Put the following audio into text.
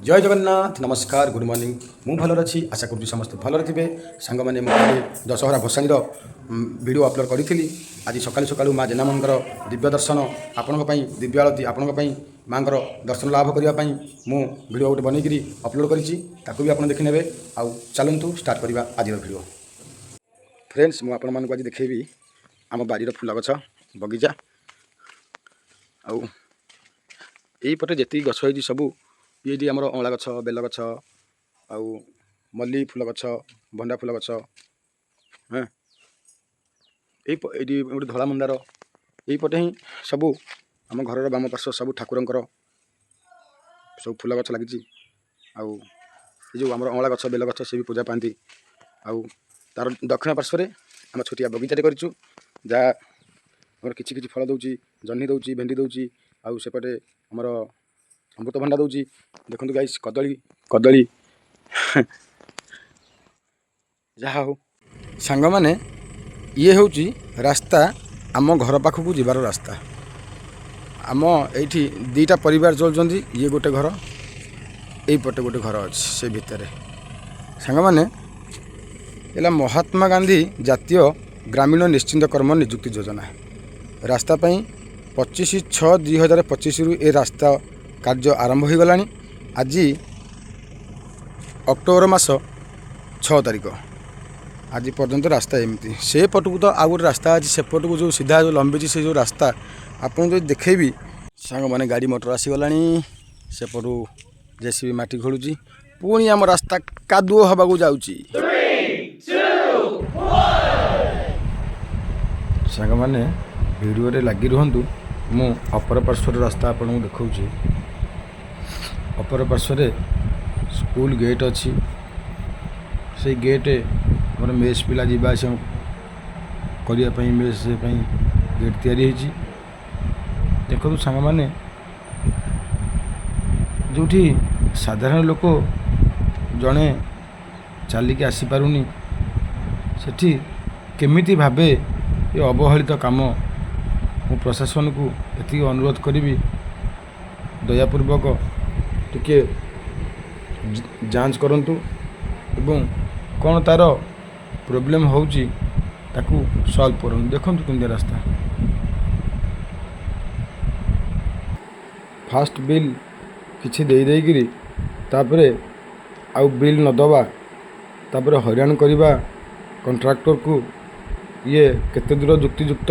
ଜୟ ଜଗନ୍ନାଥ, ନମସ୍କାର, good morning. ମୁଁ ଭଲରେ ଅଛି, ଆଶା କରୁଛି ସମସ୍ତେ ଭଲରେ ଥିବେ। ସାଙ୍ଗମାନେ, ମୁଁ କାଲି ଦଶହରା ଭସାଣିର ଭିଡ଼ିଓ ଅପଲୋଡ଼ କରିଥିଲି। ଆଜି ସକାଳୁ ସକାଳୁ ମା ଜେନାମାଙ୍କର ଦିବ୍ୟ ଦର୍ଶନ ଆପଣଙ୍କ ପାଇଁ, ଦିବ୍ୟ ଆଳତି ଆପଣଙ୍କ ପାଇଁ, ମାଙ୍କର ଦର୍ଶନ ଲାଭ କରିବା ପାଇଁ ମୁଁ ଭିଡ଼ିଓ ଗୋଟେ ବନେଇକିରି ଅପଲୋଡ଼ କରିଛି। ତାକୁ ବି ଆପଣ ଦେଖିନେବେ। ଆଉ ଚାଲନ୍ତୁ, ଷ୍ଟାର୍ଟ କରିବା ଆଜିର ଭିଡ଼ିଓ। ଫ୍ରେଣ୍ଡସ୍, ମୁଁ ଆପଣମାନଙ୍କୁ ଆଜି ଦେଖେଇବି ଆମ ବାରିର ଫୁଲ ଗଛ, ବଗିଚା। ଆଉ ଏଇପଟେ ଯେତିକି ଗଛ ହେଇଛି ସବୁ, ଏଇଠି ଆମର ଅଁଳା ଗଛ, ବେଲ ଗଛ ଆଉ ମଲ୍ଲି ଫୁଲ ଗଛ, ଭଣ୍ଡା ଫୁଲ ଗଛ। ହଁ, ଏଇଠି ଗୋଟେ ଧଳା ମନ୍ଦାର। ଏଇପଟେ ହିଁ ସବୁ ଆମ ଘରର ବାମ ପାର୍ଶ୍ୱ ସବୁ ଠାକୁରଙ୍କର ସବୁ ଫୁଲ ଗଛ ଲାଗିଛି। ଆଉ ଏ ଯେଉଁ ଆମର ଅଁଳା ଗଛ, ବେଲ ଗଛ, ସେ ବି ପୂଜା ପାଆନ୍ତି। ଆଉ ତାର ଦକ୍ଷିଣ ପାର୍ଶ୍ୱରେ ଆମ ଛୋଟିଆ ବଗିଚାଟେ କରିଛୁ, ଯାହା ଆମର କିଛି କିଛି ଫଳ ଦେଉଛି। ଜହ୍ନି ଦେଉଛି, ଭେଣ୍ଡି ଦେଉଛି ଆଉ ସେପଟେ ଆମର ଅମୃତଭଣ୍ଡା ଦେଉଛି। ଦେଖନ୍ତୁ ଗାଇସ୍, କଦଳୀ, କଦଳୀ। ଯାହା ହଉ ସାଙ୍ଗମାନେ, ଇଏ ହେଉଛି ରାସ୍ତା, ଆମ ଘର ପାଖକୁ ଯିବାର ରାସ୍ତା। ଆମ ଏଇଠି ଦୁଇଟା ପରିବାର ଚଳୁଛନ୍ତି। ଇଏ ଗୋଟେ ଘର, ଏଇପଟେ ଗୋଟେ ଘର ଅଛି ସେ ଭିତରେ। ସାଙ୍ଗମାନେ, ହେଲା ମହାତ୍ମା ଗାନ୍ଧୀ ଜାତୀୟ ଗ୍ରାମୀଣ ନିଶ୍ଚିତ କର୍ମ ନିଯୁକ୍ତି ଯୋଜନା ରାସ୍ତା ପାଇଁ 25/6/2025ରୁ ଏ ରାସ୍ତା କାର୍ଯ୍ୟ ଆରମ୍ଭ ହୋଇଗଲାଣି। ଆଜି ଅକ୍ଟୋବର ମାସ 6 ତାରିଖ, ଆଜି ପର୍ଯ୍ୟନ୍ତ ରାସ୍ତା ଏମିତି। ସେ ପଟକୁ ତ ଆଉ ଗୋଟେ ରାସ୍ତା ଅଛି, ସେପଟକୁ ଯେଉଁ ସିଧା ଯେଉଁ ଲମ୍ବିଛି ସେ ଯେଉଁ ରାସ୍ତା, ଆପଣଙ୍କୁ ଯଦି ଦେଖେଇବି। ସାଙ୍ଗମାନେ, ଗାଡ଼ି ମଟର ଆସିଗଲାଣି ସେପଟୁ, ଜେସିବି ମାଟି ଖୋଳୁଛି। ପୁଣି ଆମ ରାସ୍ତା କାଦୁଅ ହେବାକୁ ଯାଉଛି। ସାଙ୍ଗମାନେ, ଭିଡ଼ିଓରେ ଲାଗି ରୁହନ୍ତୁ। ମୁଁ ଅପର ପାର୍ଶ୍ୱର ରାସ୍ତା ଆପଣଙ୍କୁ ଦେଖାଉଛି। ଅପର ପାର୍ଶ୍ୱରେ ସ୍କୁଲ ଗେଟ୍ ଅଛି। ସେଇ ଗେଟ୍ ଆମର ମେସ୍ ପିଲା ଯିବା ଆସିବା କରିବା ପାଇଁ, ମେସ୍ ପାଇଁ ଗେଟ୍ ତିଆରି ହେଇଛି। ଦେଖନ୍ତୁ ସାଙ୍ଗମାନେ, ଯେଉଁଠି ସାଧାରଣ ଲୋକ ଜଣେ ଚାଲିକି ଆସିପାରୁନି, ସେଠି କେମିତି ଭାବେ ଏ ଅବହେଳିତ କାମ? ମୁଁ ପ୍ରଶାସନକୁ ଏତିକି ଅନୁରୋଧ କରିବି, ଦୟାପୂର୍ବକ ଟିକେ ଯାଞ୍ଚ କରନ୍ତୁ ଏବଂ କ'ଣ ତା'ର ପ୍ରୋବ୍ଲେମ୍ ହେଉଛି, ତାକୁ ସଲ୍ଭ କରନ୍ତୁ। ଦେଖନ୍ତୁ କେମିତିଆ ରାସ୍ତା। ଫାଷ୍ଟ ବିଲ୍ କିଛି ଦେଇ ଦେଇକିରି ତାପରେ ଆଉ ବିଲ୍ ନ ଦେବା, ତାପରେ ହଇରାଣ କରିବା କଣ୍ଟ୍ରାକ୍ଟରକୁ, ଇଏ କେତେ ଦୂର ଯୁକ୍ତିଯୁକ୍ତ?